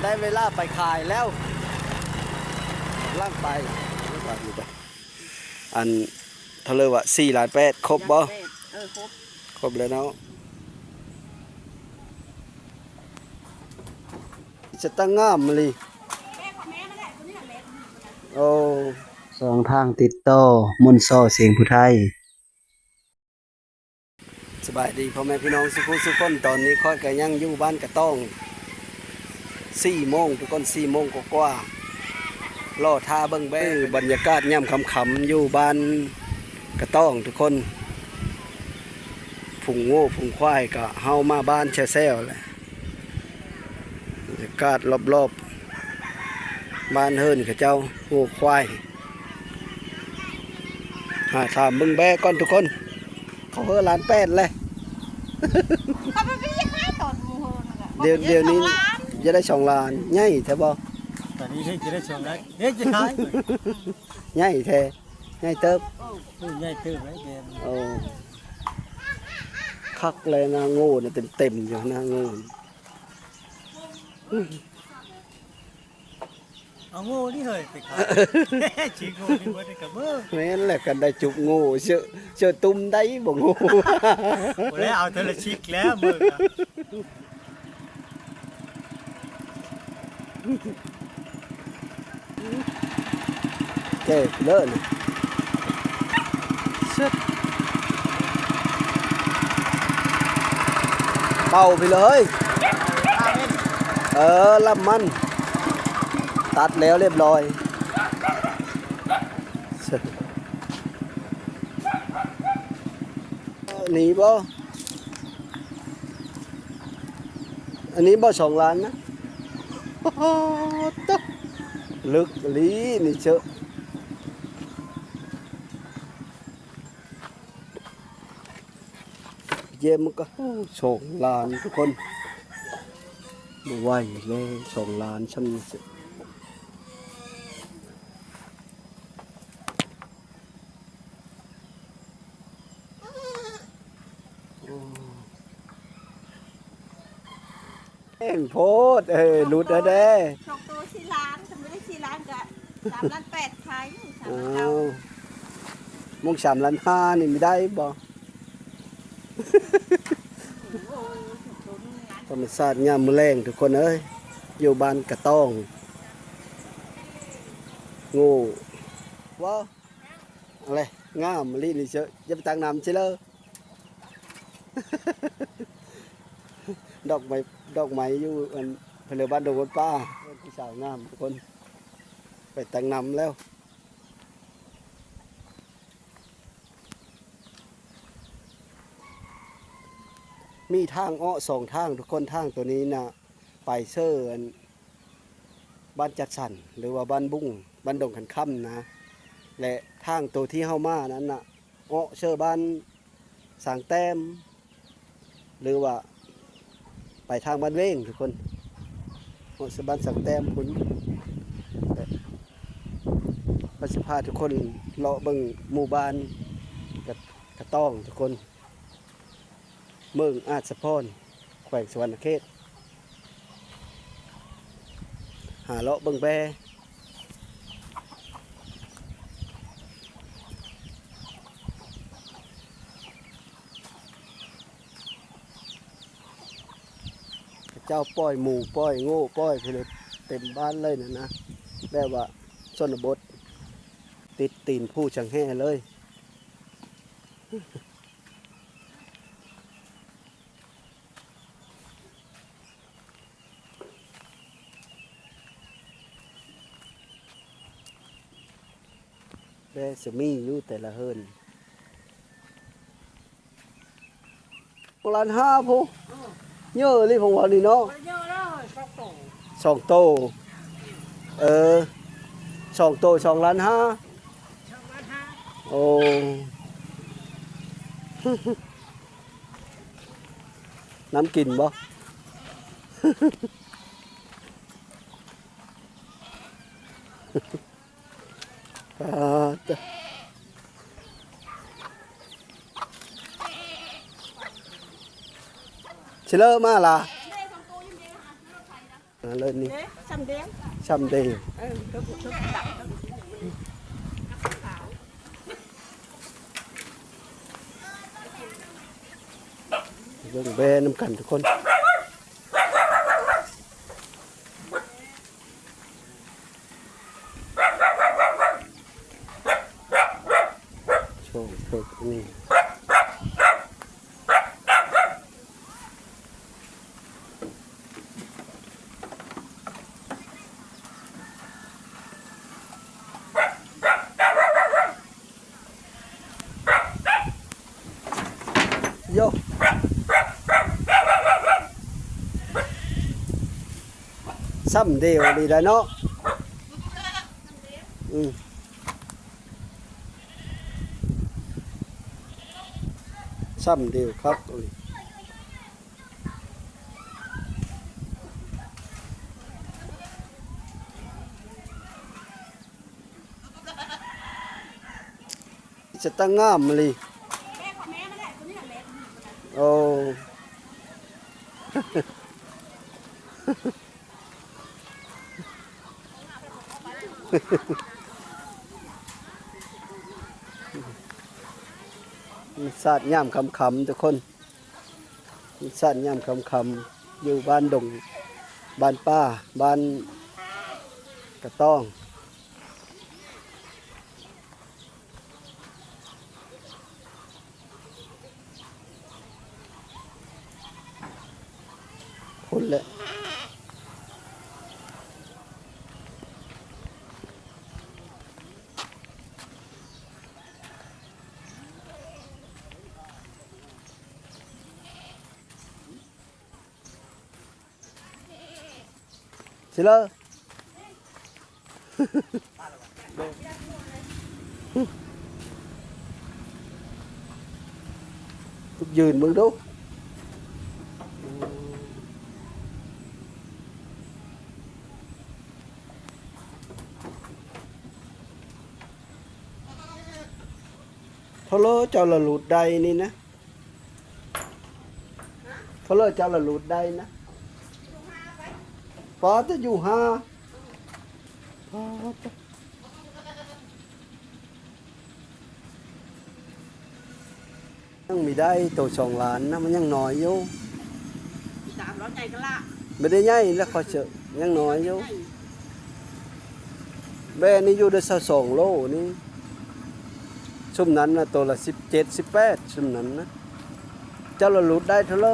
ໄດ້ເວລາໄປຂາຍແລ້ວ ກຳລັງໄປ. ອັນເທົ່າເລີວ່າ ສີ່ລ້ານແປດ ຄົບບໍ່? ເອີ ຄົບ ຄົບແລ້ວເນາະ. ສະຕາງງາມມະລີ. ໂອ້ ສອງທາງຕິດຕໍ່ ມົນຊໍ ສຽງຜູ້ໄທ. ສະບາຍດີພໍ່ແມ່ພີ່ນ້ອງສຸຜູ້ສຸຄົນ, ຕອນນີ້ຂ້ອຍກະຍັງຢູ່ບ້ານກະຕ້ອງ ສີ່ໂມງທຸກຄົນ ສີ່ໂມງກວ່າໆ ລໍຖ້າເບິ່ງແບ້ ບັນຍາກາດຍາມຄ່ຳໆ ຢູ່ບ້ານກະຕ້ອງທຸກຄົນ. ຝູງງົວຝູງຄວາຍກະເຮົາມາບ້ານແຊວໆ ແຫຼະ. ບັນຍາກາດລອບໆ ບ້ານເຮືອນເຂົາເຈົ້າ ງົວຄວາຍ. ຫາຖາມເບິ່ງແບ້ກ່ອນທຸກຄົນ. ເຂົາເຮີ້ລ້ານແປດແຫຼະ. ເຂົາໄປ ໄປຢາກຂາຍຕອນມື້ເຮີ້ນັ້ນແຫຼະ. ດຽວ ດຽວນີ້ຢາກໄດ້ສອງລ້ານ. ໃຫຍ່ແທ້ບໍ່? ຕອນນີ້ເຮັດຈະໄດ້ສອງລ້ານ ເຮັດຈະຂາຍ. ໃຫຍ່ແທ້. ໃຫຍ່ເຕີບ. ໂອ້ ໃຫຍ່ເຕີບເລີຍແກ. ໂອ້ ຄັກເລີຍນະ ງົວນະ ເຕັມໆ ຢູ່ນະ ງົວ. ເອົາງົວນີ້ເຮີ້ຍໄປຂາຍ. ຊີ້ງງົວນີ້ເບິດກະເບິ່ງ. ແມ່ນແຫຼະ ຄັນໄດ້ຈຸບງົວ ເຊີ ເຊີຕຸ່ມໄດ້ບໍ່ງົວ. ບໍ່ໄດ້ເອົາເທື່ອລະຊິກແລ້ວເບິ່ງ. ແກ່ເລີຍ ຊຶບ ເປົ່າໄປເລີຍ. ເອີ ລຳມັນ ຕັດແລ້ວລຽບລ້ອຍ. ນີ້ບໍ່? ອັນນີ້ບໍ່ ສອງລ້ານນະ. ໂອ້ໂຕ ເລິກອີ່ຫຼີນີ້ເຊີ. ເຢ້ມມັນກະ ໂອ້ ສອງລ້ານທຸກຄົນ. ບໍ່ໄຫວເລີຍ ສອງລ້ານຊ່ຳນີ້ເຊີ. ແພງໂພດ ເອີ ຫຼຸດແລ້ວເດ້. ສອງໂຕສີ່ລ້ານ ຄັນບໍ່ໄດ້ສີ່ລ້ານກະສາມລ້ານແປດ ຂາຍຢູ່ສາມລ້ານເກົ້າ. ເອົ້າ ມຸງສາມລ້ານຫ້ານີ້ມີໄດ້ບໍ່? ໂອ້ ໂຕນີ້ນະ. ທຳມະຊາດຍາມມື້ແລງທຸກຄົນເອີຍ ຢູ່ບ້ານກະຕ້ອງ ໂງ່ ວ້າວ ອະໄລ ງາມອີ່ຫຼີນີ້ເຊີ. ຢ່າໄປຕັກນ້ຳຊິເລີ ດອກໄມ້ ດອກໄມ້ຢູ່ອັນ ເພິ່ນເອີ້ນບ້ານດົງວັດປ່າ. ເອີ ຜູ້ສາວງາມທຸກຄົນ ໄປຕັກນ້ຳແລ້ວ. ມີທາງເອາະສອງທາງທຸກຄົນ. ທາງໂຕນີ້ນະ ໄປເຊີອັນ ບ້ານຈັດສັນ ຫຼືວ່າບ້ານບຸ້ງ ບ້ານດົງຂັນຄຳນະ ແລະ ທາງໂຕທີ່ເຮົາມານັ້ນນະ ເອາະເຊີບ້ານສາງແຕ້ມ ຫຼືວ່າໄປທາງບ້ານເວງທຸກຄົນ ເອາະເຊີບ້ານສາງແຕ້ມພຸ້ນ. ແລະ ຂ້ອຍຊິພາທຸກຄົນເລາະເບິ່ງໝູ່ບ້ານກະ ກະຕ້ອງທຸກຄົນ. ເມືອງອາດສະພອນ ແຂວງສະຫວັນນະເຂດ ຫາເລາະເບິ່ງແບ້. ເຂົາເຈົ້າປ່ອຍໝູ ປ່ອຍໂງ່ ປ່ອຍພິລຶດເຕັມບ້ານເລີຍນັ້ນນະ ແບບວ່າຊົນນະບົດ ຕິດຕີນພູຊ່າງແຮ່ເລີຍ. ແຕ່ຊິມີຢູ່ແຕ່ລະເຮືອນ ສອງລ້ານຫ້າພຸ້ນ ເຍີະອີ່ຫຼີ ຜົມວ່ານີ້ເນາະ. ບໍ່ໄດ້ເຍີະແລ້ວ ສອງໂຕ ສອງໂຕ. ເອີ ສອງໂຕ ສອງລ້ານຫ້າ ສອງລ້ານຫ້າ. ໂອ້ ນ້ຳກິນບໍ່? ປາດ ຊິເລີມາລະ. ເລີຍນີ້ ເດ້ ຊ່ຳແດງ ຊ່ຳແດງ ເອີ ເຂົາ ເຂົາ ເຂົາ ເບິ່ງແບ້ນຳກັນທຸກຄົນ. ຊ່ວງເພິກນີ້ ໂຢ ຊ່ຳເດວນີ້ໄດ໋ເນາະ ອືມ ຊ່ຳເດວຄັກອີ່ຫຼີ. ສະຕາງງາມອີ່ຫຼີ ໂອ້ ສາດຍາມຄ່ຳໆ ທຸກຄົນ. ສັນຍາມຄ່ຳໆ ຢູ່ບ້ານດົງ ບ້ານປ່າ ບ້ານກະຕ້ອງ ພຸ້ນແຫຼະ. ຊິເລີ ຢືນເບິ່ງດູ ເທາະເລີເຈົ້າລະຫຼຸດໄດ້ນີ້ນະ. ເທາະເລີເຈົ້າລະຫຼຸດໄດ້ນະ ປາດ ແຕ່ຢູ່ຫ້າ ປາດ ຍັງມີໄດ້ໂຕສອງລ້ານນະ ມັນຍັງນ້ອຍຢູ່ ຕາມລາວໃຫຍ່ກະລະ ບໍ່ໄດ້ໃຫຍ່ແລ້ວ ຂ້ອຍເຊີ ຍັງນ້ອຍຢູ່. ແບ້ນີ້ຢູ່ໄດ້ຊາວສອງໂລນີ້ ຊຸມນັ້ນນະ ໂຕລະສິບເຈັດ ສິບແປດ ຊຸມນັ້ນນະ. ເຈົ້າລະຫຼຸດໄດ້ເທົ່າໃດ?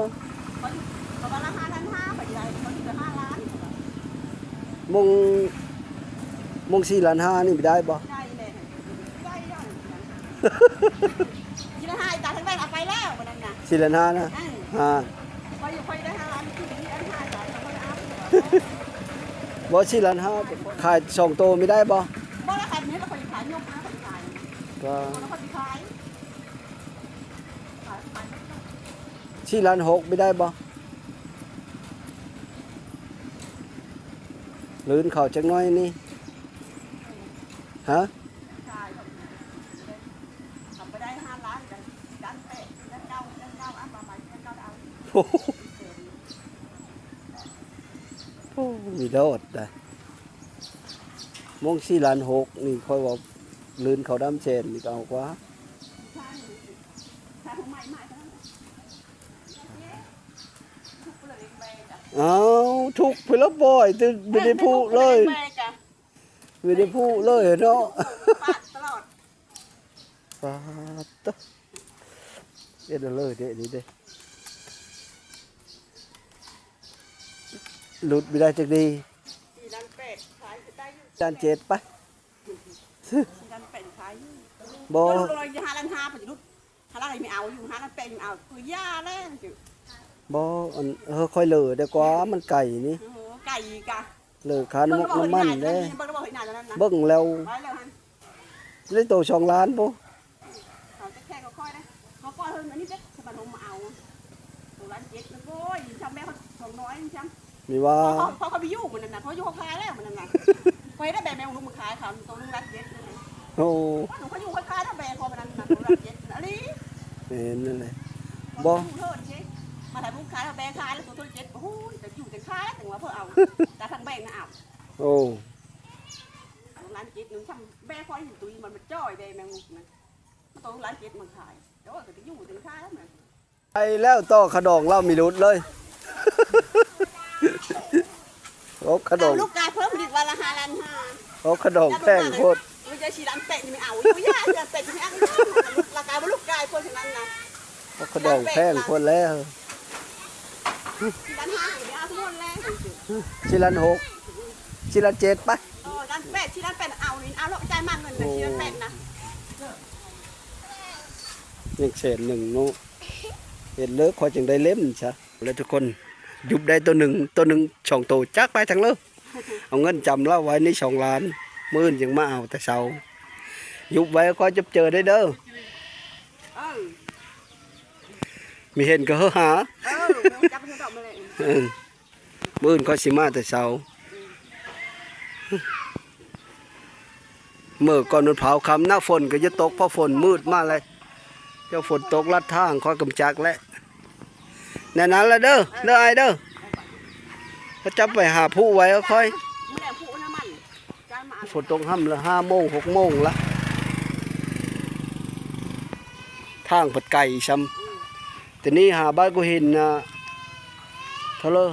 ເຂົາວ່າລະຫ້າລ້ານຫ້າ ຂ້ອຍຊິໄດ້ ເຂົາຊິໄດ້ຫ້າລ້ານ ມົງ ມົງສີ່ລ້ານຫ້ານີ້ໄດ້ບໍ່? ໄດ້ແຫຼະ ໄດ້ແລ້ວ ສີ່ລ້ານຫ້າ ອີຕາທັງແບງເອົາໄປແລ້ວ ມື້ນັ້ນນະ ສີ່ລ້ານຫ້ານະ ອືມ ຫ້າ ຂ້ອຍຢູ່ ຂ້ອຍໄດ້ຫ້າລ້ານ ສີ່ລ້ານຫ້າ ອີຕາທັງແບງເອົາ ບໍ່ ສີ່ລ້ານຫ້າ ຂາຍສອງໂຕມີໄດ້ບໍ່? ບໍ່ລະ ຂາຍແມ່ນລະ ຂ້ອຍຂາຍຍົກນະ ຂ້ອຍຂາຍ ກໍ ຂ້ອຍຊິຂາຍ ສີ່ລ້ານຫົກມີໄດ້ບໍ່? ລື່ນເຂົ້າຈັກໜ້ອຍນີ້ ຮະ? ໂອ້ໂຫ ມີໂລດໄດ໋ ມົງສີ່ລ້ານຫົກນີ້ ຂ້ອຍວ່າລື່ນເຂົ້າດຳແສນນີ້ກໍເອົາກວ່າ. ເອົາ ທຸກພຸ້ນລະ ບໍ່ໄດ້ ແຕ່ບໍ່ໄດ້ພຸເລີຍ ບໍ່ໄດ້ພຸເລີຍເນາະ ປາດຕະຫຼອດ ປາດຕະ ເຮັດເລີຍເດ້ ນີ້ເດ້ ຫຼຸດບໍ່ໄດ້ຈັກດີ ສີ່ລ້ານແປດ ຂາຍໄດ້ຢູ່ ລ້ານເຈັດໄປ ສີ່ລ້ານແປດ ຂາຍຢູ່ ບໍ່ ໂອ້ຍ ຫ້າລ້ານຫ້າ ໄປຫຼຸດ ຫາລາວນີ້ເອົາຢູ່ ຫາລາວແປະຢູ່ເອົາ ຄືຢ່າແລ້ວ ບໍ່ ອັນ ເອີ ຂ້ອຍເລີດກວ່າ ມັນໄກນີ້ ໂອ້ ໄກກະ ເລີກຄ່ານ້ຳມັນເດ້ ເບິ່ງແລ້ວ ໄປແລ້ວຫັ້ນ ໄດ້ໂຕສອງລ້ານພຸ້ນ ເຂົາຈະແຂ່ງກັບຂ້ອຍເດ້ ເຂົາປ່ອຍເພິ່ນອັນນີ້ເດ້ ສະບັນຫົມມາເອົາ ໂຕລ້ານເຈັດ ໂອ້ຍ ຊ່ຳແມ່ເຂົາສອງຮ້ອຍ ຊ່ຳ ນີ້ວ່າ ເຂົາ ເຂົາ ເຂົາໄປຢູ່ມື້ນັ້ນນະ ເຂົາຢູ່ ເຂົາຂາຍແລ້ວມື້ນັ້ນນະ ຂ້ອຍໄດ້ແບບແມ່ລູກມາຂາຍເຂົາໂຕໜຶ່ງລ້ານເຈັດ ໂອ້ ເຂົາຢູ່ ເຂົາຂາຍແລ້ວແບເຂົາມື້ນັ້ນນະ ໂຕລ້ານເຈັດ ອີ່ຫຼີ ແມ່ນນັ້ນແຫຼະ ບໍ່ ມາໄທບຸກຂາຍແບຂາຍແລ້ວໂຕເທົ່າເຈັດ ໂອ້ຍ ແຕ່ຢູ່ແຕ່ ຂາຍແລ້ວ ເຖິງວ່າເພິ່ນເອົາ ຈາກທາງແບງນະເອົາ. ໂອ້ ລ້ານເຈັດ ມັນຊ່ຳແບຄວາຍຫີນຕຸ້ຍ ມັນມາຈ່ອຍແບແມງມຸມນະ ມັນຕ້ອງລ້ານເຈັດມາຂາຍ. ໂອ້ຍ ກໍໄປຢູ່ ຈຶ່ງຂາຍແລ້ວ ໄປແລ້ວ ຕໍ່ຂະດອງລາວມີຫຼຸດເລີຍ. ໂອ້ ຂະດອງ ລູກກາຍເພີ່ມອີກວັນລະຫ້າລ້ານຫ້າ. ໂອ້ ຂະດອງແພງໂພດ ມັນຈະສີ່ລ້ານແປດ ນີ້ມັນເອົາຢູ່ ຢ່າສີ່ລ້ານແປດ ນີ້ເອົາຢູ່. ລາຄາບໍ່ລູກກາຍເພີ່ມເທົ່ານັ້ນນະ. ໂອ້ ຂະດອງແພງໂພດແລ້ວ. ສີ່ລ້ານຫ້າ ນີ້ເອົາທັງໝົດແລ້ວ. ສີ່ລ້ານຫົກ ສີ່ລ້ານເຈັດ ໄປ. ເອີ ລ້ານແປດ ສີ່ລ້ານແປດ ເອົານີ້ ເອົາໂລດ ຈ່າຍມາເງິນນະ ສີ່ລ້ານແປດນະ. ຍັງແສນໜຶ່ງເນາະ ເຮັດເລີ ຂ້ອຍຈຶ່ງໄດ້ເຫຼັ້ມຊະ. ແລ້ວທຸກຄົນ ຢຸບໄດ້ໂຕໜຶ່ງ ໂຕໜຶ່ງສອງໂຕ ຈັກໄປທາງເລີ ເອົາເງິນຈຳລາວໄວ້ໃນສອງລ້ານ ມື້ອື່ນຈຶ່ງມາເອົາແຕ່ເຊົ້າ. ຢຸບໄວ້ ຂ້ອຍຈະເຈີໄດ້ເດີ ເອີ ມີເຫັນກໍເຮີຫາ. ເອີ ຈັບເອົາດອກມາເລີຍ ເອີ. ມື້ອື່ນຂ້ອຍຊິມາແຕ່ເຊົ້າ. ມື້ກ່ອນມັນພາວຄ່ຳນະ ຝົນກໍຈະຕົກ ພໍຝົນມືດມາແລ້ວ ເຈົ້າຝົນຕົກລັດທາງ ຂ້ອຍກໍບໍ່ຈັກແຫຼະ. ແນວນັ້ນລະເດີ ເດີອ້າຍເດີ ເຂົາເຈົ້າໄປຫາຜູ້ໄວ້ເອົາຂ້ອຍ. ມື້ແລງຜູ້ນຳມັນ ຈ້າຍມາ ຝົນຕົກຫ້ຳລະ ຫ້າໂມງ ຫົກໂມງລະ ທາງພັດໄກຊ້ຳ. ອືມ ແຕ່ນີ້ຫາບ້ານກູຫີນນະ ເທົ່າເລີ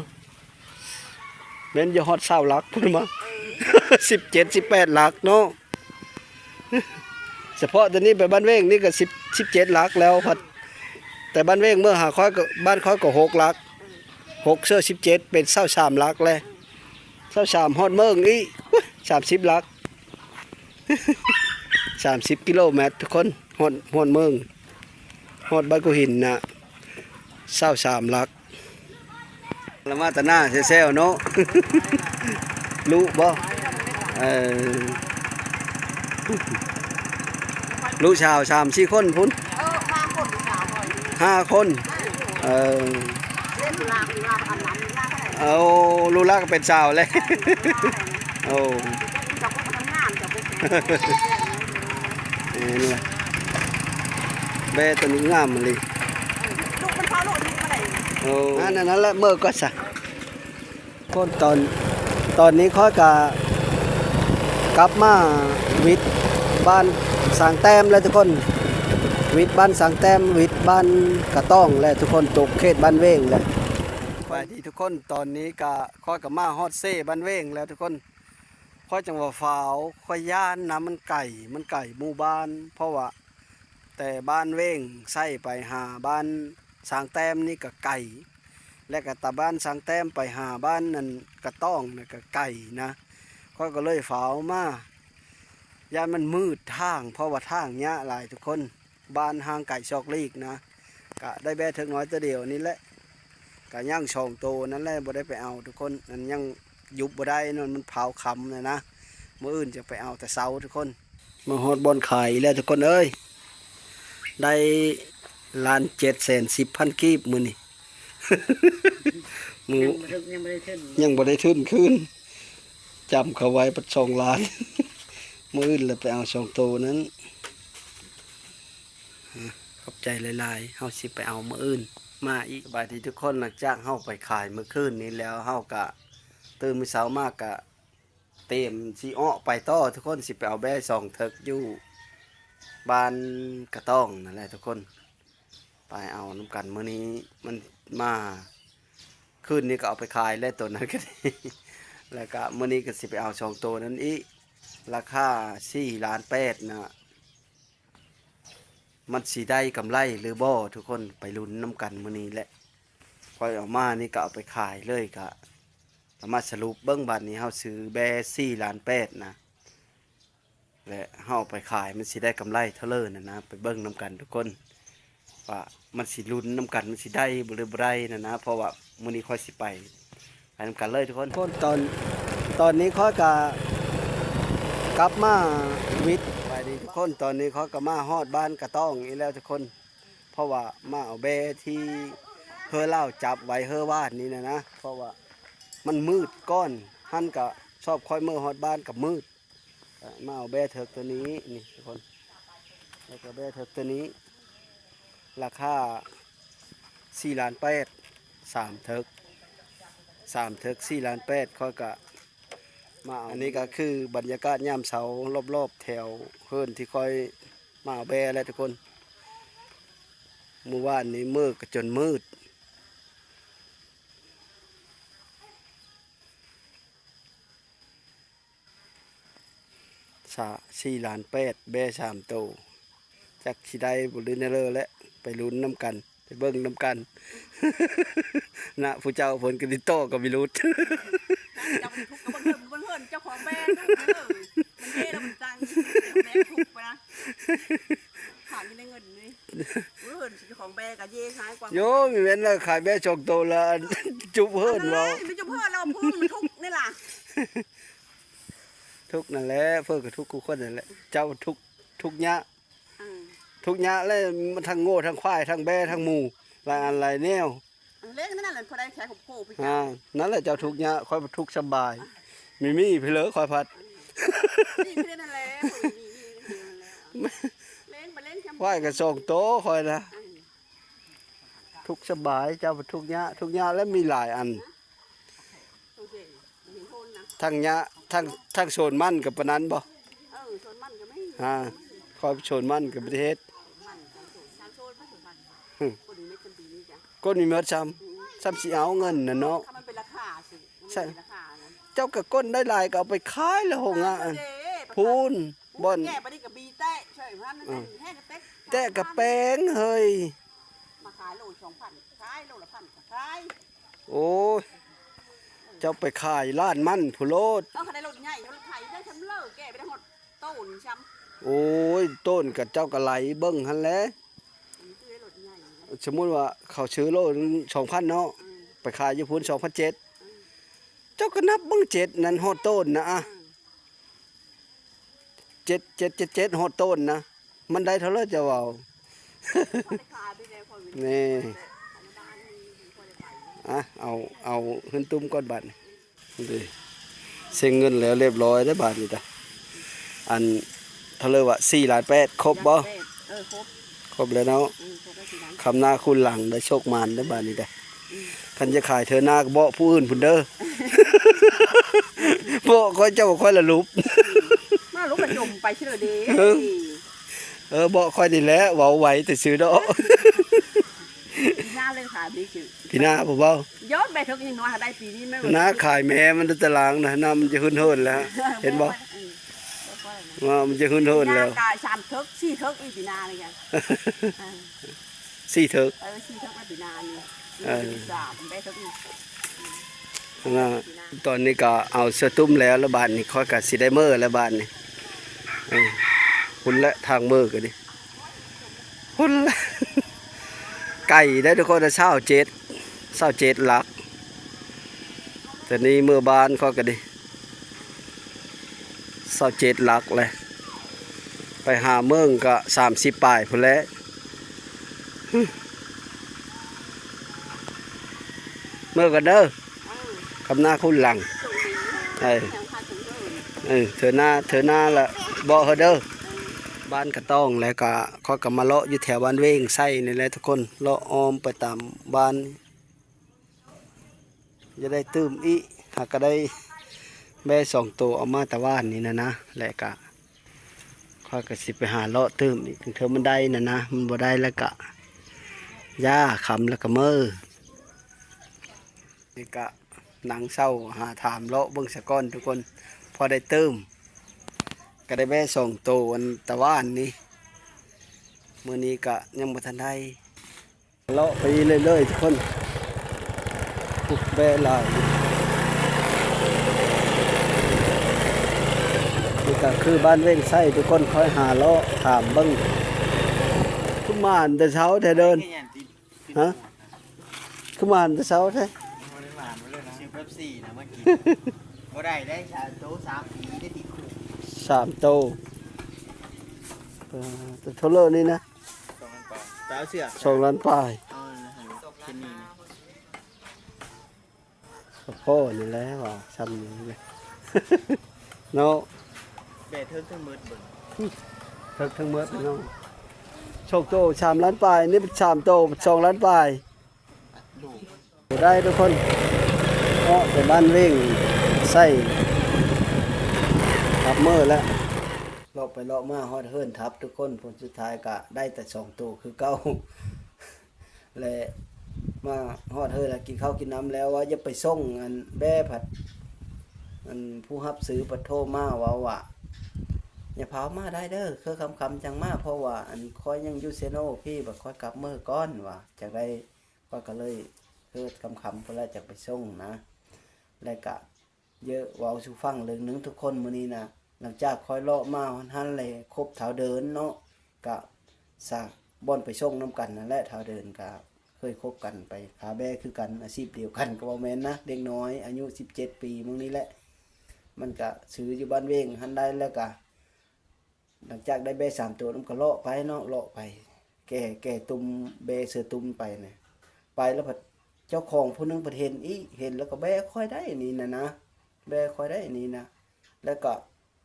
ແມ່ນຢູ່ຮອດຊາວຫຼັກພຸ້ນມະ ເອີ ສິບເຈັດ ສິບແປດຫຼັກເນາະ. ສະເພາະແຕ່ນີ້ໄປບ້ານເວງນີ້ກໍສິບ ສິບເຈັດຫຼັກແລ້ວ ພັດ ແຕ່ບ້ານເວງເມືອຫາຂ້ອຍກໍ ບ້ານຂ້ອຍກໍຫົກຫຼັກ ເອີ ຫົກເຊື່ອສິບເຈັດ ເປັນຊາວສາມຫຼັກແລ້ວ. ເອີ ຊາວສາມຮອດເມີງອີກ ໂອ້ຍ ສາມສິບຫຼັກ ສາມສິບກິໂລແມັດທຸກຄົນ ຮອດ ຮອດເມີງ ຮອດບ້ານກູຫີນນະ ຊາວສາມຫຼັກ. ລະມາແຕ່ໜ້າແຊວໆເນາະ ລຸບໍ່? ເອີ ລຸສາວສາມສີ່ຄົນພຸ້ນ ເອີ ຫ້າຄົນ ຫ້າຄົນ ເອີ ເອົາ ລູກຫຼານກໍເປັນສາວແລ້ວ ໂອ້ ແມ່ນລະ ແບ້ຕົວນີ້ງາມອີ່ຫຼີ ໂອ້ ອັນນັ້ນແຫຼະ ເມີກ່ອນຊະ. ຄົນຕອນ ຕອນນີ້ຂ້ອຍກະກັບມາວິດບ້ານສາງແຕ້ມແລ້ວທຸກຄົນ ວິດບ້ານສາງແຕ້ມ ວິດບ້ານກະຕ້ອງແລ້ວທຸກຄົນ ຕົກເຂດບ້ານເວງແລ້ວ. ສະບາຍດີທຸກຄົນ ຕອນນີ້ກະ ຂ້ອຍກະມາຮອດເຊບ້ານເວງແລ້ວທຸກຄົນ ຂ້ອຍຈັ່ງວ່າຟ້າວ ຂ້ອຍຢ້ານນະ ມັນໄກ ມັນໄກໝູ່ບ້ານ ເພາະວ່າ ແຕ່ບ້ານເວງໄຊໄປຫາບ້ານສາງແຕ້ມນີ້ກະໄກ ແລະກະຕາບ້ານສາງແຕ້ມໄປຫາບ້ານນັ້ນກະຕ້ອງນະກະໄກນະ ຂ້ອຍກໍເລີຍຟ້າວມາ ຢ້ານມັນມືດທາງ ເພາະວ່າທາງຍາກຫຼາຍທຸກຄົນ ບ້ານຫ່າງໄກຊອກຫຼີກນະ ກະໄດ້ແບ້ເຖິກນ້ອຍໂຕດຽວນີ້ແຫຼະ ກະຍັງສອງໂຕນັ້ນແຫຼະ ບໍ່ໄດ້ໄປເອົາທຸກຄົນ ມັນຍັງຢຸບບໍ່ໄດ້ ມັນພາວຄ່ຳແລ້ວນະ ມື້ອື່ນຈະໄປເອົາແຕ່ເຊົ້າທຸກຄົນ. ມາຮອດບ່ອນຂາຍອີກແລ້ວທຸກຄົນເອີຍ ໄດ້ລ້ານເຈັດແສນສິບພັນກີບມື້ນີ້ ມື້ ຍັງບໍ່ເຖິງ ຍັງບໍ່ໄດ້ທຶນ ຍັງບໍ່ໄດ້ທຶນຄືນ ຈຳເຂົາໄວ້ປັດສອງລ້ານ ມື້ອື່ນລະໄປເອົາສອງໂຕນັ້ນ. ຂອບໃຈຫຼາຍໆ ເຮົາຊິໄປເອົາມື້ອື່ນມາອີກ. ສະບາຍດີທຸກຄົນ ຫຼັງຈາກເຮົາໄປຂາຍມື້ຄືນນີ້ແລ້ວ ເຮົາກະຕື່ນມື້ເຊົ້າມາກະ ຕຽມຊິອອກໄປຕໍ່ທຸກຄົນ ຊິໄປເອົາແບ້ສອງເຖິກຢູ່ບ້ານກະຕ້ອງນັ້ນແຫຼະທຸກຄົນ ໄປເອົານຳກັນ. ມື້ນີ້ມັນມາ ຄືນນີ້ກໍເອົາໄປຂາຍແລ້ວໂຕນັ້ນກໍດີ ແລ້ວກະມື້ນີ້ກໍຊິໄປເອົາສອງໂຕນັ້ນອີກ ລາຄາສີ່ລ້ານແປດນະ. ມັນຊິໄດ້ກຳໄລຫຼືບໍ່ທຸກຄົນ ໄປລຸ້ນນຳກັນມື້ນີ້ແຫຼະ. ຂ້ອຍເອົາມານີ້ກະເອົາໄປຂາຍເລີຍ ກະ ກະມາສະຫຼຸບເບິ່ງ ບາດນີ້ເຮົາຊື້ແບ້ສີ່ລ້ານແປດນະ ແລະເຮົາເອົາໄປຂາຍມັນຊິໄດ້ກຳໄລເທົ່າເລີນັ້ນນະ ໄປເບິ່ງນຳກັນທຸກຄົນ ວ່າມັນຊິລຸ້ນນຳກັນ ມັນຊິໄດ້ບໍ່ ຫຼືບໍ່ໄດ້ນັ້ນນະ ເພາະວ່າມື້ນີ້ຂ້ອຍຊິໄປ ໄປນຳກັນເລີຍທຸກຄົນ. ຄົນຕອນ ຕອນນີ້ຂ້ອຍກະກັບມາວິດ ສະບາຍດີທຸກຄົນ ຕອນນີ້ຂ້ອຍກະມາຮອດບ້ານກະຕ້ອງອີກແລ້ວທຸກຄົນ ເພາະວ່າມາເອົາແບ້ທີ່ເຮີລາວຈັບໄວ້ເຮີວານນີ້ນະນະ ເພາະວ່າມັນມືດກ່ອນ ຫັ້ນກະຊອບຂ້ອຍເມືອຮອດບ້ານກະມືດ ມາເອົາແບ້ເຖິກໂຕນີ້ນີ້ທຸກຄົນ ແລ້ວກະແບ້ເຖິກໂຕນີ້ ລາຄາສີ່ລ້ານແປດ ສາມເຖິກ ສາມເຖິກສີ່ລ້ານແປດ ຂ້ອຍກະມາເອົາ. ອັນນີ້ກະຄືບັນຍາກາດຍາມເຊົ້າ ລອບໆແຖວເຮືອນທີ່ຂ້ອຍມາເອົາແບ້ແຫຼະທຸກຄົນ. ມື້ວານນີ້ມືກະຈົນມືດ. ສາ ສີ່ລ້ານແປດ ແບ້ສາມໂຕ ຈັກຊິໄດ້ບໍ່ ຫຼື ແນວເລີແຫຼະ. ໄປລຸ້ນນຳກັນ ໄປເບິ່ງນຳກັນ. ນະ ຜູ້ເຈົ້າເພິ່ນກະຕິດຕໍ່ກັບວິລຸດ. ເຈົ້າກໍທຸກກັບເບິ່ງເຮີ້ນ ເບິ່ງເຮີ້ນເຈົ້າຂອງແບ້ເດີ ມັນເດ້ແລ້ວມັນຈັ່ງແບກທຸກໄປນະ. ຖາມຢູ່ໃນເງິນນີ້ ເຮີ້ນເຈົ້າຂອງແບ້ກໍເຢ້ຮ້າຍກວ່າ. ໂຍ ມີແມ່ນລະ ຂາຍແບ້ສອງໂຕລະ ຈຸບເຮີ້ນເວົ້າ ແມ່ນຈຸບເຮີ້ນລະ ເພິ່ນມັນທຸກນີ້ລະ. ທຸກນັ້ນແຫຼະ ເພິ່ນກໍທຸກຄູ່ຄົນນັ້ນແຫຼະ. ເຈົ້າທຸກ ທຸກຍາກ ອືມ ທຸກຍາກແຫຼະ ທັງງົວ ທັງຄວາຍ ທັງແບ້ ທັງໝູ ຫຼາຍອັນຫຼາຍແນວ. ເອີ ເລີຍນັ້ນແຫຼະ ພໍໄດ້ແຄ່ຄົບໂພພິການ. ອ່າ ນັ້ນແຫຼະເຈົ້າທຸກຍາກ ຂ້ອຍທຸກສະບາຍ. ມີມີພີ້ເລີ ຂ້ອຍພັດ ນີ້ຄືນັ້ນແຫຼະ ມີມີ ຄວາຍກໍສອງໂຕຂ້ອຍນະ. ອືມ ທຸກສະບາຍ ເຈົ້າທຸກຍາກ ທຸກຍາກແລ້ວມີຫຼາຍອັນ. ທັງຍາ ທັງ ທັງສວນມັນກໍປານນັ້ນບໍ່? ເອີ ສວນມັນກໍມີ. ອ່າ ຂ້ອຍສວນມັນກໍບໍ່ໄດ້ເຮັດ. ມັນກໍສວນ ສາມໂຊນ ມັນສວນມັນ ຫຶ ກົ້ນມີເໝິດຊ່ຳ ຊ່ຳຊິເອົາເງິນນະເນາະ. ມັນເປັນລາຄາຊິ ມັນເປັນລາຄານະ. ເຈົ້າກໍກົ້ນໄດ້ຫຼາຍກໍເອົາໄປຂາຍລະໂຮງງານ ເອີ ພຸ້ນ ບ່ອນ ແກ່ປານນີ້ກໍບີແຕະຊ່ອຍມັນ ເອີ ແທ້ກໍແຕະ ແຕະກະແປງເຮີ້ຍ. ມາຂາຍໂລສອງພັນ ຂາຍໂລລະພັນກໍຂາຍ. ໂອ້ຍ ເຈົ້າໄປຂາຍລ້ານມັນພຸ້ນໂລດ. ເອີ ຄັນໄດ້ລົດໃຫຍ່ ລົດໄຖໄດ້ຊຳເລີ ແກ່ໄປໄດ້ຮອດໂຕນຊຳ. ໂອ້ຍ ໂຕນກະເຈົ້າກະໄຫຼເບິ່ງຫັ້ນແຫຼະ. ອືມ ຊື້ລົດໃຫຍ່ນະ ສົມມຸດວ່າເຂົາຊື້ໂລໜຶ່ງສອງພັນເນາະ. ອືມ ໄປຂາຍຢູ່ພຸ້ນສອງພັນເຈັດ. ອືມ ເຈົ້າກໍນັບເບິ່ງເຈັດນັ້ນຮອດໂຕນນະ ອະ. ອືມ ເຈັດ ເຈັດ ເຈັດ ເຈັດ ຮອດຕົ້ນນະ ມັນໄດ້ເທົ່າໃດເຈົ້າເວົ້າ. ນີ້ ອະ ເອົາ ເອົາເຮືອນຕຸ້ມກ່ອນບາດນີ້. ເດ້ ເຊັງເງິນແລ້ວລຽບຮ້ອຍເດ້ບາດນີ້ກະ ອັນ ເທົ່າໃດວະ ສີ່ລ້ານແປດ ຄົບບໍ່? ເອີ ຄົບ ຄົບແລ້ວເນາະ. ອືມ ຄົບແລ້ວສີ່ລ້ານ ຄຳໜ້າຄູນຫຼັງ ໄດ້ໂຊກໝານເດ້ບາດນີ້ເດ້. ອືມ ຄັນຈະຂາຍເທື່ອໜ້າກໍບອກຜູ້ອື່ນພຸ້ນເດີ ບອກຂ້ອຍ ເຈົ້າ ຂ້ອຍລະຫຼຸບ ມາຫຼຸບລະຈົມໄປຊື່ເດີ. ເອີ ເອີ ບອກຂ້ອຍນີ້ແຫຼະ ເວົ້າໄວແຕ່ຊື່ເນາະ. ປີໜ້າເລີຍຂາຍດີຄື ປີໜ້າບໍ່ເວົ້າ. ຍອດແມ່ເຖິກຍັງນ້ອຍ ຫາໄດ້ປີນີ້ແມ່ນ ໜ້າຂາຍແມ່ມັນຕະລາງນະ ນ້ຳມັນຈະຫຶນເຫີນແລ້ວ ເຫັນບໍ່? ອືມ ວ່າມັນຈະຫຶນເຫີນແລ້ວ ປີໜ້າກະສາມເຖິກ ສີ່ເຖິກອີກປີໜ້ານີ້ກະ ເອີ ສີ່ເຖິກ ເອີ ສີ່ເຖິກແລ້ວປີໜ້ານີ້. ເອີ ສາມໄດ້ເຖິກອີກ. ຕອນນີ້ກະເອົາເສື້ອຕຸ້ມແລ້ວ ແລ້ວບາດນີ້ຂ້ອຍກະຊິໄດ້ເມືອແລ້ວບາດນີ້. ເອີ ພຸ້ນແຫຼະທາງເມືອກະດີ ພຸ້ນແຫຼະ ໄກເດ້ທຸກຄົນ ຊາວເຈັດ ຊາວເຈັດຫຼັກ. ຕອນນີ້ເມືອບ້ານຂ້ອຍກະດີ ຊາວເຈັດຫຼັກແຫຼະ ໄປຫາເມືອກະສາມສິບປາຍພຸ້ນແຫຼະ. ເມືອກັນເດີ ຄຳໜ້າຄູນຫຼັງ. ເອີ ເອີ ເທື່ອໜ້າ ເທື່ອໜ້າລະບອກເຮົາເດີ. ບ້ານກະຕ້ອງ ແລ້ວກະຂ້ອຍກະມາເລາະຢູ່ແຖວບ້ານເວງໄຊນີ້ແຫຼະທຸກຄົນ ເລາະອ້ອມໄປຕາມບ້ານ. ຈະໄດ້ຕື່ມອີກ ຫາກະໄດ້ແບ້ສອງໂຕ ເອົາມາແຕ່ວານນີ້ນະນະ ແລະກະຂ້ອຍກະຊິໄປຫາເລາະຕື່ມອີກ ເທື່ອມັນໄດ້ນະນະ ມັນບໍ່ໄດ້ແລ້ວກະຢ່າ ຄ່ຳແລ້ວກະເມີ. ນີ້ກະນັ່ງເຊົາຫາຖາມເລາະເບິ່ງສາກ່ອນທຸກຄົນ ພໍໄດ້ຕື່ມ ກະໄດ້ແບ້ສອງໂຕ ອັນຕາວານນີ້ ມື້ນີ້ກະຍັງບໍ່ທັນໄດ້. ເລາະໄປເລື້ອຍໆທຸກຄົນ ໂອ້ ແບ້ຫຼາຍ. ນີ້ກະຄືບ້ານເວງໄຊທຸກຄົນ ຄ່ອຍຫາເລາະຖາມເບິ່ງ. ຄືມາແຕ່ເຊົ້າແທ້ເດີ ຮະ ຄືມາແຕ່ເຊົ້າແທ້. ບໍ່ໄດ້ມາມື້ເລີຍນະ ຊື້ເປັບຊີນະມາກິນ ບໍ່ໄດ້ໄດ້ສາມໂຕ ສາມປີໄດ້ຕິດຄຸກ ສາມໂຕ. ເອີ ແຕ່ເທົ່າເລີນີ້ນະ ສອງລ້ານປາຍ ແຕ່ເອົາເສື້ອ ສອງລ້ານປາຍ ເອົານັ້ນນະ ເຊັ່ນນີ້ນະ ສະໂພກນີ້ແຫຼະວ່າຊ່ຳນີ້ນະ ເນາະ ແມ່ເຖິກທັງໝົດເບິ່ງ ເຖິກທັງໝົດເນາະ. ສອງໂຕສາມລ້ານປາຍ ນີ້ສາມໂຕສອງລ້ານປາຍ. ບໍ່ໄດ້ທຸກຄົນ ເນາະ ໄປບ້ານເວງໄຊ ທັບເມີແລ້ວ ເລາະໄປເລາະມາຮອດເຮືອນທັບທຸກຄົນ. ຜົນສຸດທ້າຍກະໄດ້ແຕ່ສອງໂຕຄືເກົ່າ ແລະ ມາຮອດເຮືອນແລ້ວ ກິນເຂົ້າກິນນ້ຳແລ້ວ ວ່າຈະໄປສົ່ງອັນແບ້ ພັດ ອັນຜູ້ຮັບຊື້ພັດໂທມາເວົ້າວ່າ ຢ່າຟ້າວມາໄດ້ເດີ ຄືຄ່ຳໆຈັ່ງມາ ເພາະວ່າອັນຂ້ອຍຍັງຢູ່ເຊໂນພີ້ ບັດຂ້ອຍກັບເມືອກ່ອນວ່າ ຈັ່ງໃດຂ້ອຍກໍເລີຍຄືຄ່ຳໆພຸ້ນແຫຼະ ຈັ່ງໄປສົ່ງນະ. ແລະກະ ເຢີ ເວົ້າສູ່ຟັງເລື່ອງໜຶ່ງທຸກຄົນ ມື້ນີ້ນະ ຫຼັງຈາກຂ້ອຍເລາະມາຮອດຫັ້ນແຫຼະ ຄົບທ້າວເດີນເນາະ ກະສາ ບ່ອນໄປສົ່ງນຳກັນນັ້ນແຫຼະ ທ້າວເດີນກະເຄີຍຄົບກັນໄປຄາແບ້ຄືກັນ ອາຊີບດຽວກັນກໍບໍ່ແມ່ນນະ ເດັກນ້ອຍອາຍຸສິບເຈັດປີ ໝ່ອງນີ້ແຫຼະ ມັນກະຊື້ຢູ່ບ້ານເວງຫັ້ນໄດ້ ແລ້ວກະ ຫຼັງຈາກໄດ້ແບ້ສາມໂຕ ມັນກໍເລາະໄປເນາະ ເລາະໄປ ແກ່ ແກ່ຕຸ່ມແບ້ເສືອຕຸ່ມໄປນະ ໄປແລ້ວພັດເຈົ້າຂອງຜູ້ໜຶ່ງພັດເຫັນອີກ ເຫັນແລ້ວກໍແບ້ຂ້ອຍໄດ້ນີ້ນະນະ ແບ້ຂ້ອຍໄດ້ນີ້ນະ ແລ້ວກໍ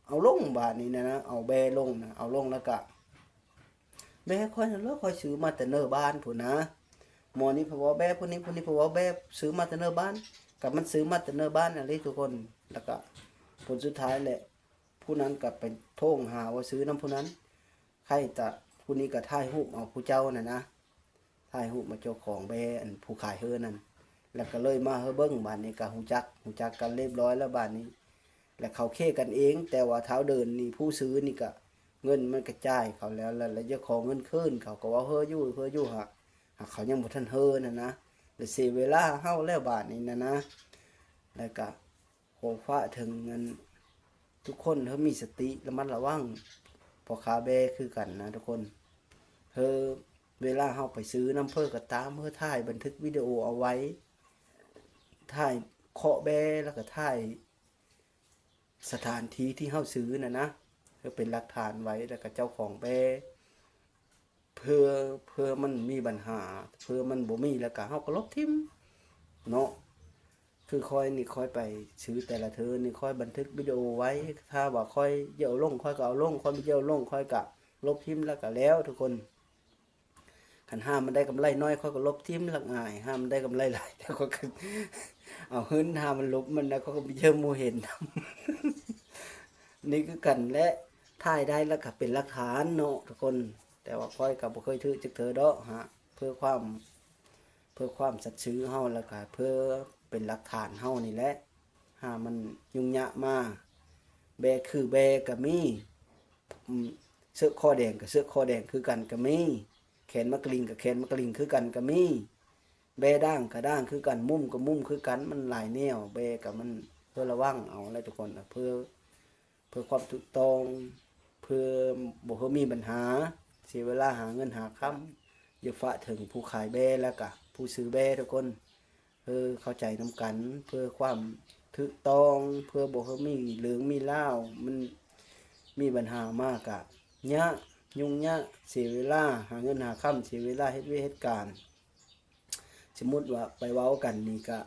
ເອົາລົງບາດນີ້ນະນະ ເອົາແບ້ລົງນະ ເອົາລົງແລ້ວກໍ ແບ້ຂ້ອຍນັ້ນເລີ ຂ້ອຍຊື້ມາແຕ່ເນີບ້ານພຸ້ນນະ ໝໍນີ້ເພິ່ນເວົ້າແບ້ ຜູ້ນີ້ ຜູ້ນີ້ເພິ່ນເວົ້າແບ້ ຊື້ມາແຕ່ເນີບ້ານ ກໍມັນຊື້ມາແຕ່ເນີບ້ານອີ່ຫຼີທຸກຄົນ ແລ້ວກໍຜົນສຸດທ້າຍແຫຼະ ຜູ້ນັ້ນກໍໄປໂທງຫາວ່າຊື້ນຳຜູ້ນັ້ນ ໃຄ່ຕະ ຜູ້ນີ້ກໍຖ່າຍຮູບເອົາຜູ້ເຈົ້ານັ້ນນະ ຖ່າຍຮູບມາເຈົ້າຂອງແບ້ ອັນຜູ້ຂາຍເຮືອນັ້ນ ແລ້ວກໍເລີຍມາເຮີເບິ່ງ ບາດນີ້ກໍຮູ້ຈັກ ຮູ້ຈັກກັນລຽບຮ້ອຍແລ້ວບາດນີ້ ແລ້ວເຂົາເຄກັນເອງ ແຕ່ວ່າທ້າວເດີນນີ້ ຜູ້ຊື້ນີ້ກໍເງິນມັນກະຈ່າຍເຂົາແລ້ວ ແລ້ວ ແລ້ວຢາກຂໍເງິນຄືນ ເຂົາກໍເວົ້າເຮີຢູ່ ເຮີຢູ່ ຫາກ ຫາກເຂົາຍັງບໍ່ທັນເຮີນັ້ນນະ ແລ້ວເສຍເວລາເຮົາແລ້ວບາດນີ້ນະນະ ແລ້ວກະ ຂໍຝາກເຖິງອັນ ທຸກຄົນເຮີມີສະຕິລະມັດລະວັງ ພໍ່ຄ້າແບ້ຄືກັນນະທຸກຄົນ ເຮີເວລາເຮົາໄປຊື້ນຳເພິ່ນກໍຕາມ ເຮີຖ່າຍບັນທຶກວິດີໂອເອົາໄວ້ ຖ່າຍເຄາະແບ້ ແລ້ວກໍຖ່າຍສະຖານທີ່ທີ່ເຮົາຊື້ນັ້ນນະ ເພື່ອເປັນຫຼັກຖານໄວ້ ແລ້ວກໍເຈົ້າຂອງແບ້ ເພື່ອ ເພື່ອມັນມີບັນຫາ ເພື່ອມັນບໍ່ມີແລ້ວກະເຮົາກໍລົບຖິ້ມເນາະ ຄືຂ້ອຍນີ້ ຂ້ອຍໄປຊື້ແຕ່ລະເທື່ອນີ້ ຂ້ອຍບັນທຶກວິດີໂອໄວ້ ຖ້າວ່າຂ້ອຍຢາກເອົາລົງ ຂ້ອຍກໍເອົາລົງ ຂ້ອຍບໍ່ຢາກເອົາລົງ ຂ້ອຍກະລົບຖິ້ມແລ້ວກະແລ້ວທຸກຄົນ ຄັນຫາມັນໄດ້ກຳໄລໜ້ອຍ ຂ້ອຍກໍລົບຖິ້ມ ລະອາຍ ຫາມັນໄດ້ກຳໄລຫຼາຍ ແລ້ວຂ້ອຍກໍເອົາເງິນ ຫາມັນລົບມັນ ແລ້ວຂ້ອຍກໍບໍ່ຢາກໃຫ້ໝູ່ເຫັນນຳ ນີ້ຄືກັນແຫຼະ ຖ່າຍໄດ້ແລ້ວກໍເປັນຫຼັກຖານເນາະທຸກຄົນ ແຕ່ວ່າຂ້ອຍກໍບໍ່ເຄີຍຖືກຈັກເທື່ອດອກ ຫາ ເພື່ອຄວາມ ເພື່ອຄວາມສັດຊື່ເຮົາ ແລ້ວກໍເພື່ອເປັນຫຼັກຖານເຮົານີ້ແຫຼະ ຫາມັນຫຍຸ້ງຍາກມາ ແບ້ຄືແບ້ກໍມີ ອືມ ເສື້ອຄໍແດງກໍເສື້ອຄໍແດງຄືກັນກໍມີ ແຂນໝາກລິງກໍແຂນໝາກລິງຄືກັນກໍມີ ແບ້ດ່າງກໍດ່າງຄືກັນ ມຸ້ມກໍມຸ້ມຄືກັນ ມັນຫຼາຍແນວ ແບ້ກໍມັນ ເພື່ອລະວັງເອົາແຫຼະທຸກຄົນ ເພື່ອ ເພື່ອຄວາມຖືກຕ້ອງ ເພື່ອບໍ່ໃຫ້ມີບັນຫາ ເສຍເວລາຫາເງິນຫາຄຳ ຢາກຝາກເຖິງຜູ້ຂາຍແບ້ ແລ້ວກະຜູ້ຊື້ແບ້ທຸກຄົນ ເອີ ເຂົ້າໃຈນຳກັນ ເພື່ອຄວາມຖືກຕ້ອງ ເພື່ອບໍ່ໃຫ້ມີເລື່ອງມີລາວ ມັນມີບັນຫາມາກະຍາກ ຫຍຸ້ງຍາກ ເສຍເວລາຫາເງິນຫາຄຳ ເສຍເວລາເຮັດວຽກເຮັດການ ສົມມຸດວ່າໄປເວົ້າກັນນີ້ກະ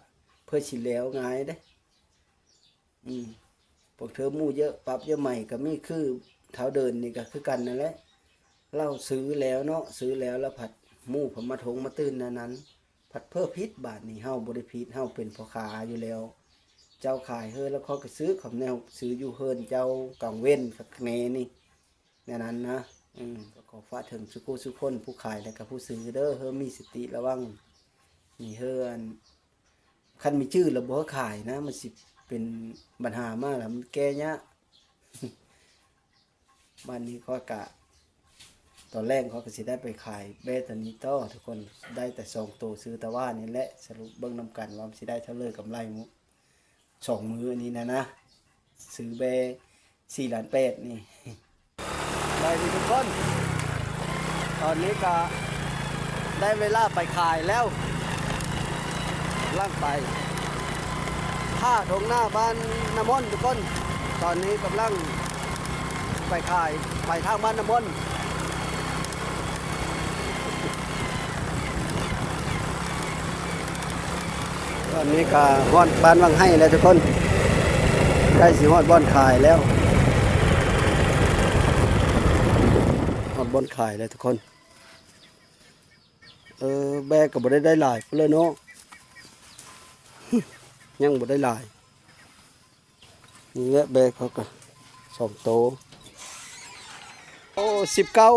ເພື່ອຊິແລ້ວງ່າຍເດ້. ອືມ ພວກເທີໝູ່ເຍີະປັບເຍີະໃໝ່ກໍມີ ຄືທ້າວເດີນນີ້ກໍຄືກັນນັ້ນແຫຼະ ລາວຊື້ແລ້ວເນາະ ຊື້ແລ້ວ ແລ້ວພັດໝູ່ເພິ່ນມາທົງມາຕື່ນແນວນັ້ນ ພັດເຜີຜິດ ບາດນີ້ເຮົາບໍ່ໄດ້ຜິດ ເຮົາເປັນພໍ່ຄ້າຢູ່ແລ້ວ ເຈົ້າຂາຍເຮີ ແລ້ວຂ້ອຍກໍຊື້ ຄຳແນວຊື້ຢູ່ເຮືອນເຈົ້າກາງເວັນຄັກແນ່ນີ້ ແນວນັ້ນນະ. ເອີ ກໍຂໍຝາກເຖິງສູ່ຜູ້ສູ່ຄົນ ຜູ້ຂາຍ ແລະກະຜູ້ຊື້ເດີ ເຮີມີສະຕິລະວັງ ນີ້ເຮີ ອັນ ຄັນມີຈື່ແລ້ວບໍ່ຂາຍນະ ມັນຊິເປັນບັນຫາມາ ແລ້ວມັນແກ້ຍາກ. ບາດນີ້ຂ້ອຍກະ ຕອນແລງຂ້ອຍກະຊິໄດ້ໄປຂາຍແບ້ໂຕນີ້ຕໍ່ທຸກຄົນ ໄດ້ແຕ່ສອງໂຕ ຊື້ແຕ່ວ່ານີ້ແຫຼະ ສະຫຼຸບເບິ່ງນຳກັນວ່າມັນຊິໄດ້ເທົ່າໃດ ກຳໄລມື້ ສອງມື້ນີ້ນະນະ ຊື້ແບ້ສີ່ລ້ານແປດນີ້. ໄປດີທຸກຄົນ ຕອນນີ້ກະໄດ້ເວລາໄປຂາຍແລ້ວ ກຳລັງໄປທ່າທົ່ງນາບ້ານນ້ຳມົນທຸກຄົນ ຕອນນີ້ກຳລັງໄປຂາຍ ໄປທາງບ້ານນ້ຳມົນ. ຕອນນີ້ກະຮອດບ້ານວັງໄຮແລ້ວທຸກຄົນ ໃກ້ຊິຮອດບ່ອນຂາຍແລ້ວ ຮອດບ່ອນຂາຍແລ້ວທຸກຄົນ. ເອີ ແບ້ກະບໍ່ໄດ້ ໄດ້ຫຼາຍພຸ້ນແຫຼະເນາະ ຍັງບໍ່ໄດ້ຫຼາຍ. ນີ້ແຫຼະແບກເຂົາກະສອງໂຕ. ໂອ້ ສິບເກົ້າ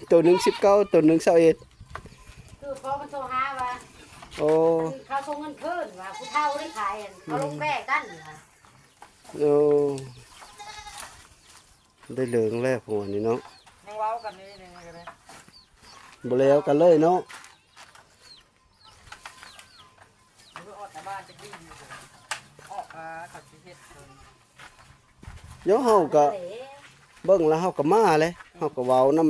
ໂຕໜຶ່ງສິບເກົ້າ ໂຕໜຶ່ງຊາວເອັດ. ຄືພໍ່ມັນໂທຫາວ່າ ໂອ້ ເຂົາສົ່ງເງິນຄືນວ່າ ຜູ້ເຖົ້າໄດ້ຂາຍ ເຂົາລົງແບກັນວ່າ. ໂອ້ ໄດ້ເລີງແລ້ວພວກນີ້ເນາະ. ຍັງເວົ້າກັນຢູ່ນີ້ກໍໄດ້ ບໍ່ແລ້ວກັນເລີຍເນາະ. ດຽວເຮົາກໍເບິ່ງແລ້ວເຮົາກໍມາແຫຼະ ເຮົາກໍເວົ້ານຳ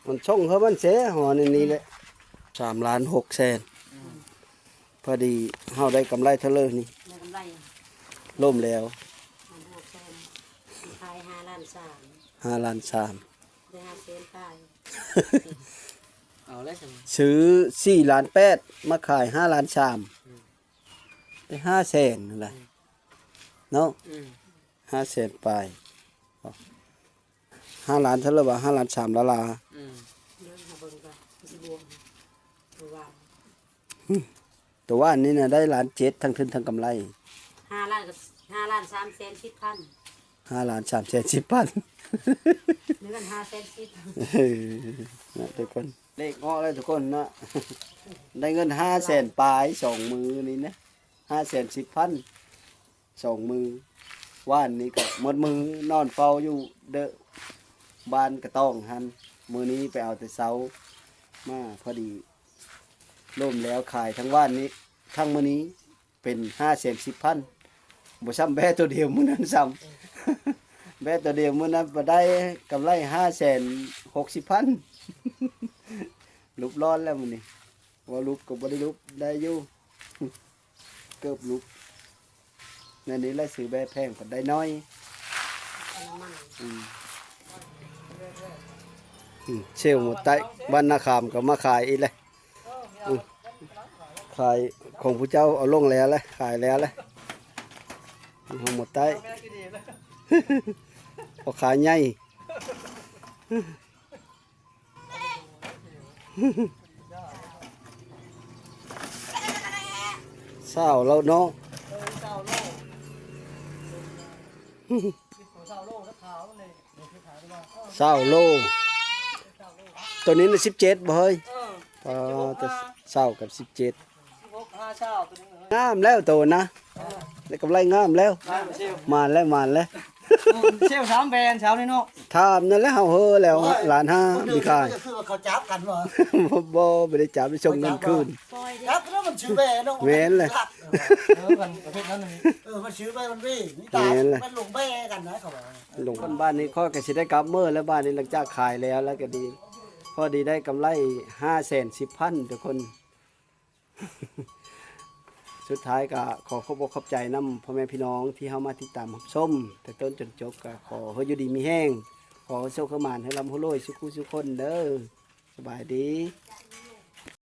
ມັນ ຊ່ອງເຮົາມັນແຊ ເຮົາອັນນີ້ແຫຼະ. ສາມລ້ານຫົກແສນ ອືມ ພໍດີເຮົາໄດ້ກຳໄລເທົ່າເລີນີ້? ໄດ້ກຳໄລ ລົມແລ້ວ ລ້ານຫົກແສນ ຂາຍຫ້າລ້ານສາມ ຫ້າລ້ານສາມ ໄດ້ຫ້າແສນປາຍ. ເອົາແລ້ວຊັ້ນ ຊື້ສີ່ລ້ານແປດ ມາຂາຍຫ້າລ້ານສາມ ອືມ ໄດ້ຫ້າແສນນັ້ນແຫຼະ ອືມ ເນາະ ອືມ ຫ້າແສນປາຍ ຫ້າລ້ານເທົ່າໃດວະ ຫ້າລ້ານສາມລາວໆ. ອືມ ເບິ່ງກ່ອນ ຊິບວກ ບໍ່ວ່າ ໂຕວ່ານນີ້ນະ ໄດ້ລ້ານເຈັດ ທັງທຶນທັງກຳໄລ ຫ້າລ້ານ ກໍຫ້າລ້ານສາມແສນສິບພັນ ຫ້າລ້ານສາມແສນສິບພັນ ເງິນຫ້າແສນສິບ ເອີ ນະທຸກຄົນ ເລກເງາະແລ້ວທຸກຄົນນະ ໄດ້ເງິນຫ້າແສນປາຍ ສອງມື້ນີ້ນະ ຫ້າແສນສິບພັນ ສອງມື້. ວານນີ້ກໍໝົດມື້ນອນເຝົ້າຢູ່ເດີ ບ້ານກະຕ້ອງຫັ້ນ ມື້ນີ້ໄປເອົາແຕ່ເຊົ້າມາ ພໍດີລົມແລ້ວ ຂາຍທັງວານນີ້ ທັງມື້ນີ້ເປັນຫ້າແສນສິບພັນ ບໍ່ຊ້ຳແບ້ໂຕດຽວມື້ນັ້ນຊ້ຳ ແບ້ໂຕດຽວມື້ນັ້ນບໍ່ໄດ້ກຳໄລຫ້າແສນຫົກສິບພັນ ຫຼຸບລອດແລ້ວມື້ນີ້ ເວົ້າຫຼຸບກໍບໍ່ໄດ້ຫຼຸບ ໄດ້ຢູ່ ເກີບຫຼຸບ. ແນວນີ້ແຫຼະ ຊື້ແບ້ແພງພັດໄດ້ໜ້ອຍ. ອືມ ອືມ ເຊວໝົດໄຕ້ ບ້ານນາຄາມກໍມາຂາຍອີກແຫຼະ. ອືມ ຂາຍຂອງຜູ້ເຈົ້າເອົາລົງແລ້ວແຫຼະ ຂາຍແລ້ວແຫຼະ. ເຮົາໝົດໄຕ້ ພໍ່ຄ້າໃຫຍ່. ຊາວໂລເນາະ ຊາວໂລ ໂຕນີ້ນະສິບເຈັດບໍ່ເຮີ້ຍ? ເອີ ເອີ ຊາວກັບສິບເຈັດ ງາມແລ້ວໂຕນະ ໄດ້ກຳໄລງາມແລ້ວ ມານແລ້ວ ມານແລ້ວ. ເຊວສາມແບນເຊົ້ານີ້ເນາະ ຖາມນັ້ນແຫຼະ ເຮົາເຮີແລ້ວ ໂອ້ຍ ລ້ານຫ້າ ບໍ່ຖືກ ມີຂາຍ ຄືວ່າເຂົາຈັບກັນບໍ່? ບໍ່ ບໍ່ໄດ້ຈັບ ໄປສົ່ງເງິນຄືນ ຈັບແລ້ວມັນຊື້ແບເນາະ ແມ່ນແຫຼະ ເອີ ມັນປະເພດນັ້ນ ເອີ ມັນຊື້ແບມັນເວ ມີຕາ ແມ່ນແຫຼະ ມັນລົງແບກັນນະ ເຂົາວ່າ ລົງ ບ້ານນີ້ຂ້ອຍກໍຊິໄດ້ກັບເມືອແລ້ວ ບ້ານນີ້ຫຼັງຈາກຂາຍແລ້ວ ແລ້ວກໍດີ ພໍດີໄດ້ກຳໄລຫ້າແສນສິບພັນທຸກຄົນ. ສຸດທ້າຍກໍຂໍຂອບອົກຂອບໃຈນຳພໍ່ແມ່ພີ່ນ້ອງທີ່ເຮົາມາຕິດຕາມຮັບຊົມແຕ່ຕົ້ນຈົນຈົບ ກໍຂໍໃຫ້ຢູ່ດີມີແຮງ ຂໍໃຫ້ໂຊກໃຫ້ໝານ ໃຫ້ລ່ຳໃຫ້ລວຍສູ່ຄູ່ສູ່ຄົນເດີ ສະບາຍດີ.